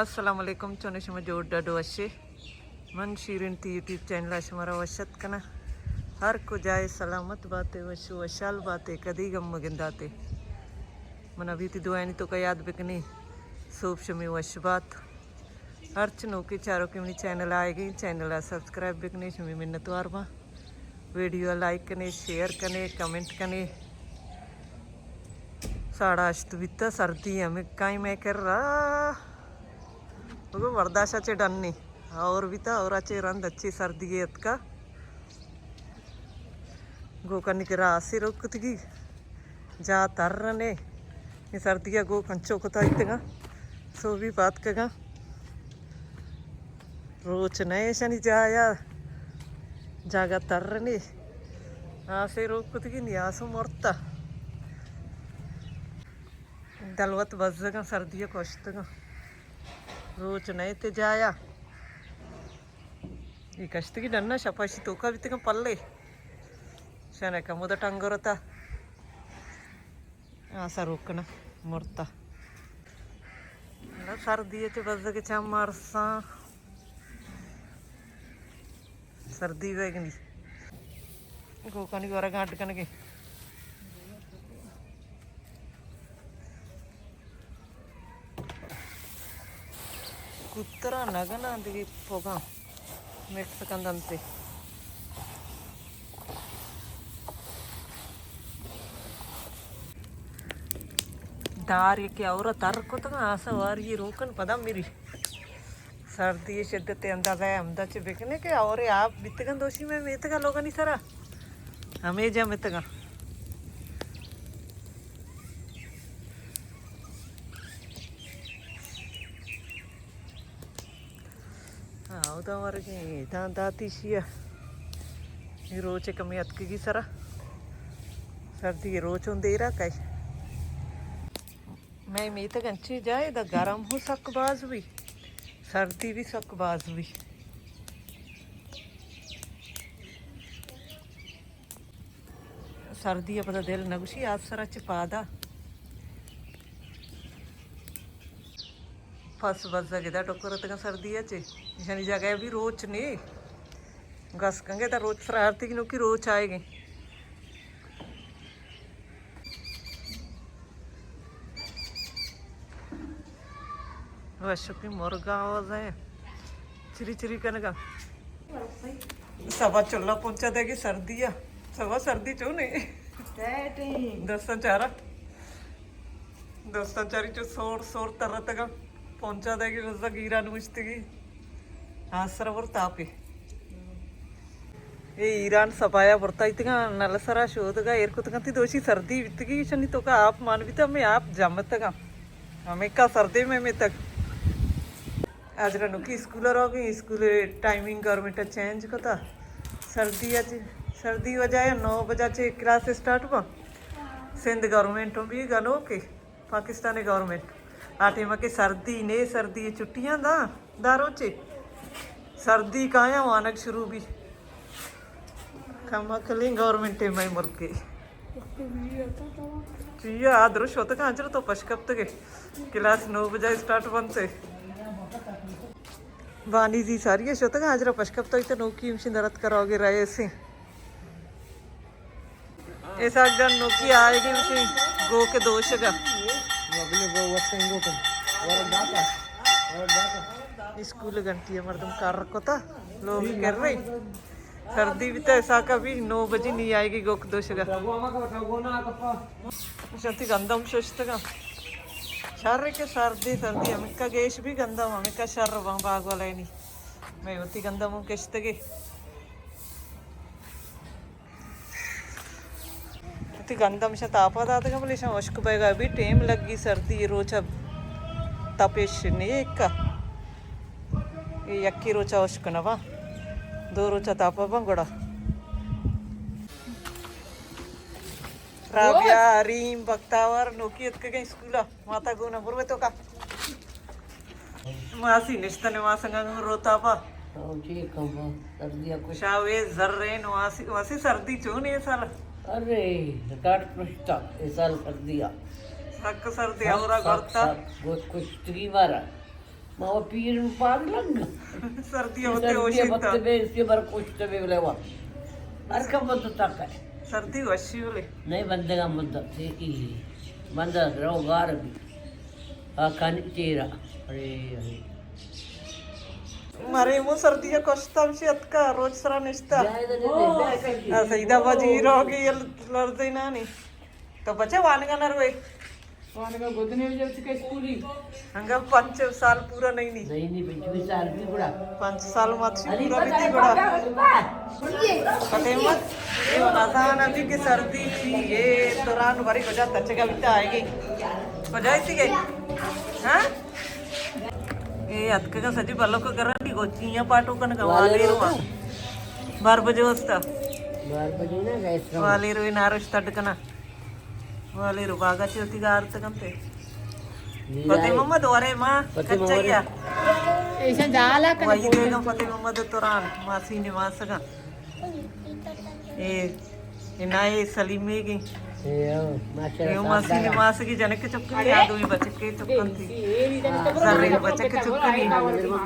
السلام علیکم، چون شما جوڑ ڈاڈو وشے؟ من شیرین تی یوٹیوب چینل ءَ شمارا وش اتک کناں۔ ہر کجائے سلامت باتے، وش و وشحال باتے، کدی غم مگنداتے۔ من ابھی تی دعائنی توکا یاد بکنی، صوب شمی وش بات۔ ہرچ نوکیں چاروکیں منی چینل آئیگیں، چینل ءَ سبسکرائب بکنی، شمی منتوار باں۔ ویڈیو ءَ لائک کنے، شیئر کنے، کمنٹ کنے۔ ساڑھا ہشت بیتا، سردی ہمکائیں مئے کرا۔ بگو برداشت ءَ چہ ڈنی۔ اور بیتا، اور ءَ چہ رند اچھی سردی اتکا۔ گوکانی کرا آسے روک کتگی۔ جاہ تر نے۔ اے سردی ءَ گوک انچو کتا اتگا۔ سوبی پاتکگا۔ روچ نہ ایشانی جایا، جاگہ تر نے۔ آسے روک کتگی نی، آسو مرتا۔ دلوت بزگاں، سردی ءَ کشتگاں۔ روچ نہ ایتے جایا۔ اے کشتگی ڈنا شپا اشی توکا بیتگاں پلے۔ شنکا مدا ٹنگرتا۔ آسا روکنا مرتا۔ سردی ءَ چہ بزگ چم مارساں۔ سردی بیگنی۔ گوکانی گورا گانڈ کنگے۔ کوترا نگنا دگی پوگاں۔ مکس کندنتے۔ دار یکے اور تر کتگاں، آسا واری روکن پدا میری۔ سردی شدت اندازہ ہے، ہمدا چہ بکنے کہ اور آپ بیتگن دوشی میں میتگا لوگانی سرا۔ ہمیں جا میتگا۔ ہاں، اودا ورگیں داں داتی شیا۔ اے روچ کمی اتکگی سرا۔ سردی روچ اوں دیرا کئی۔ مئے میتگ انچیں جاہے دا گرم ہوں سک باز بی، سردی بی سک باز بی۔ سردی ءَ پدا دل نہ گوشی آ سرا چہ پادا۔ پس بزگ ادا ٹکر اتگاں سردی ءَ چہ۔ ایشانی جاگہ ءَ بھی روچ نے۔ گس کنگے تا روچ سرا ہرتی نوکی روچ آئے گئے۔ وشکی مرگا آواز ہے۔ چری چری کنگا۔ سبا چلا پہنچا دے گی سردی آ۔ سبا سردی چو نہیں۔ ٹیٹیں۔ دستاں چارا۔ دستاں چاری چو سور سور ترتگا۔ پہنچا دے گی رزا گیرا نوشتگی۔ ہاں سر ور تاپی۔ اے ایران سپایا برتا ایتگاں، نل سرا شودگا ایر کتگاں، تی دوشی سردی بیتگی، شنی توکا آپ مان بیتا، ہمیں آپ جمتگاں۔ ہمیں کا سردی میں میتگ۔ آجرا نوکی اسکول روگی، اسکول ٹائمنگ گورنمنٹ چینج کتا۔ سردی اچ، سردی وجہ ہے نو بجا چے کلاس اسٹارٹ با۔ سندھ گورنمنٹ بھی گنو کے۔ پاکستان گورنمنٹ آ ٹائم کہ سردی نے، سردی چھٹیاں دا، دا روچے سردی کایاں وانگ شروع بی۔ کم عقلیں گورنمنٹ مئے ملک۔ چیا آ درو شوتگاں اجر تو پش کپتگے۔ کلاس نو بجا اسٹارٹ بنتے۔ بانی زی ساری شوتگاں اجر پش کپتگ تو نوکی ہمشی درت کراوگے رئیسیں۔ اسحاق جان نوکی آئیگی وتی گوک دوشگا۔ اسکول گھنٹی مردم کار کتا، لوگ کر رہی۔ سردی بیتا، اسحاق ابھی نو بجی نہیں آئیگی گوک دوشگا۔ شتی گندم ششتگا۔ شر کہ سردی، سردی ہمکا گیش بھی گندم، ہمکا شر باں باغ والینی۔ میں وتی گندم کشتگی۔ وتی گندم شاں تاپا داتگاں، بلے شاں ہشک بئیگا بھی ٹیم لگی، سردی روچا تپش نیکا۔ اے یکی روچا ہشک نہ باں، دو روچا تاپا باں گڑا۔ رابعہ، ریم، بختاور نوکی اتکگیں اسکولا۔ ماتا گونا بروے تو کا۔ ماسی نشتنے ماسنگا روتا با۔ او جی کما، سردیا کچھ۔ شاوے زرین ماسی، ماسی سردی چون اے سال؟ ارے، ریکارڈ پرشتا، اے سال سردیا۔ سک سردی سک، اورا سک، گڑتا۔ سک، گوت کشتگی مارا۔ ما وہ پیر پاگ لگ۔ سردی ہوتے سردی ہوشی ہوتے تا۔ بے، اس کے بر کشتے بے بلے وا۔ ہر کم مدت تک ہے۔ سردی وشی بلے۔ نہیں، بندگا مدت سے کی۔ بندہ رو گار بھی۔ آ کن چیرا۔ ارے، ارے۔ مارے مو سردی کشتا ہمشی اتکا، روچ سرا نشتا۔ جائے دے دے دے، جائے دے دے۔ آ، سیدہ باجی روگی لرزے نانی۔ تو بچے وانگا نہ روئے۔ وانگا گدنے ہو جاتی کہ اسکولی۔ انگا پنچ سال پورا نہیں نی۔ نہیں نی، پنچ سال بھی گڑا۔ پنچ سال مات سی پورا بھی تھی گڑا۔ فتح احمد، یہ نزان ابھی کہ سردی، یہ دوران بھری کجا تچگا بیتا آئے گی۔ کجا اسی گئی؟ ہاں؟ اے اتکگا سجی بلوک کرا، گوچیاں پاٹو کنگا والے روا۔ بار بجے واسطہ۔ بار بجے نا گیس رو۔ والے روی نارش تڈ کنا۔ والے رو باگا چوتی گارت کنتے۔ فتح محمد ورے ماں کچیا۔ ایشاں جالا کنا وہی دے گا فتح محمد توران، ماسی نے ماسگا۔ اے، اے نائے سلیمے گی۔ اے، او، ماشاءاللہ، اے، او، ماسی نے ماسگی جنک چکے، یا دوئی بچکے چکن تھی۔ زرے بچک چکن۔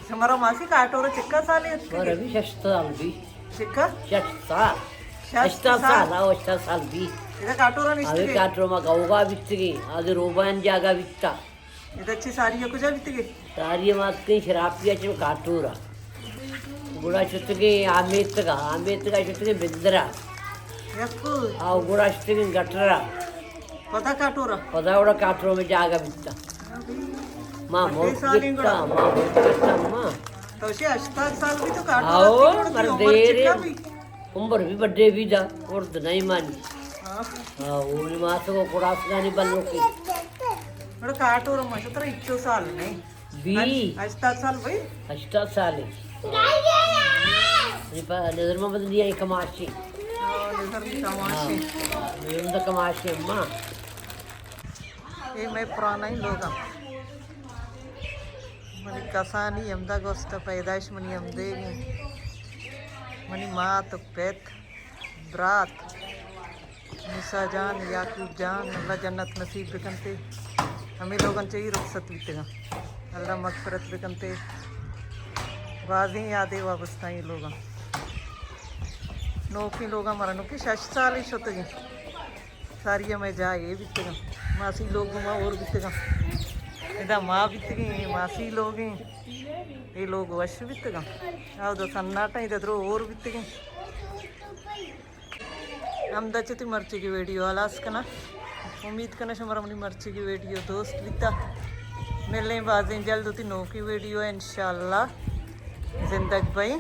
شمارا ماسی کاٹورا چکا سالے اتکگے؟ اور ابھی شش سال بھی۔ چکا؟ شش سال۔ شش ہشتا سال۔ سال، آؤ، ہشتا سال بھی۔ ادا کاٹورا نشتگے؟ ابھی کاٹورا ما گوگا بیتگے، آدھے روبان جاگا بیتا۔ ادا چی ساری کجا بیتگے؟ ساری ما اتکے شرابیا چو کاٹورا۔ گڑا شتگے آمیتگا، آمیتگا شتگے بندرا۔ یکو۔ آؤ گڑا شتگے گٹرا۔ پدا کاٹورا؟ پدا وڑا کاٹورا میں جاگا بیتا۔ ما بڈے موت سالیں گڑا۔ بیتا، ما موت بیتا، ما۔ تو شی ہشتاد سال بھی تو کاٹورا آؤ، تھی، گڑا تھی مر عمر دیرے۔ چکا بھی؟ عمر بھی بڈے بھی دا، اور تو نہیں مانی۔ ہاں۔ ہاں، وہ نماز کو کڑاس گانی بلو کی۔ گڑا کاٹورا ما شترا اچو سال نہیں۔ بی۔ ہشتاد سال بھائی؟ ہشتاد سال ہے۔ نظر محمد نہیں آئی کماشی۔ ہاں، نظر بھی کماشی۔ ہاں، نظر تو کماشی اماں۔ اے مئے پرانا ہی لوگ ہم۔ منی کسانی ہمدا گوست پیدائش منی ہمدے گی۔ منی مات و پت۔ برات موسیٰ جان، یعقوب جان، اللہ جنت نصیب بکنتے۔ ہمیں لوگن چاہیے رخصت بیتگاں۔ اللہ مغفرت بکنتے۔ بازیں یادے وابستہ ایں لوگاں۔ نوکیں لوگاں مرا نوکیں شش سال ہی شتگیں۔ ساری ہمیں جاگے بیتگاں۔ ماسی لوگ ما اور بیتگاں۔ ادا ما بیتگیں، ماسی لوگیں۔ اے لوگ وش بیتگاں۔ آو دا سناٹا ادا درو اور بیتگیں۔ ہمدا چہ تئی مرچیگی ویڈیو ہلاس کناں۔ امید کناں شمارا منی مرچیگی ویڈیو دوست بیتا۔ ملیں بازیں جلد وتی نوکی ویڈیو ءَ انشاءاللہ۔ زندگ بئیں،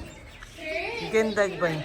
گندگ بئیں۔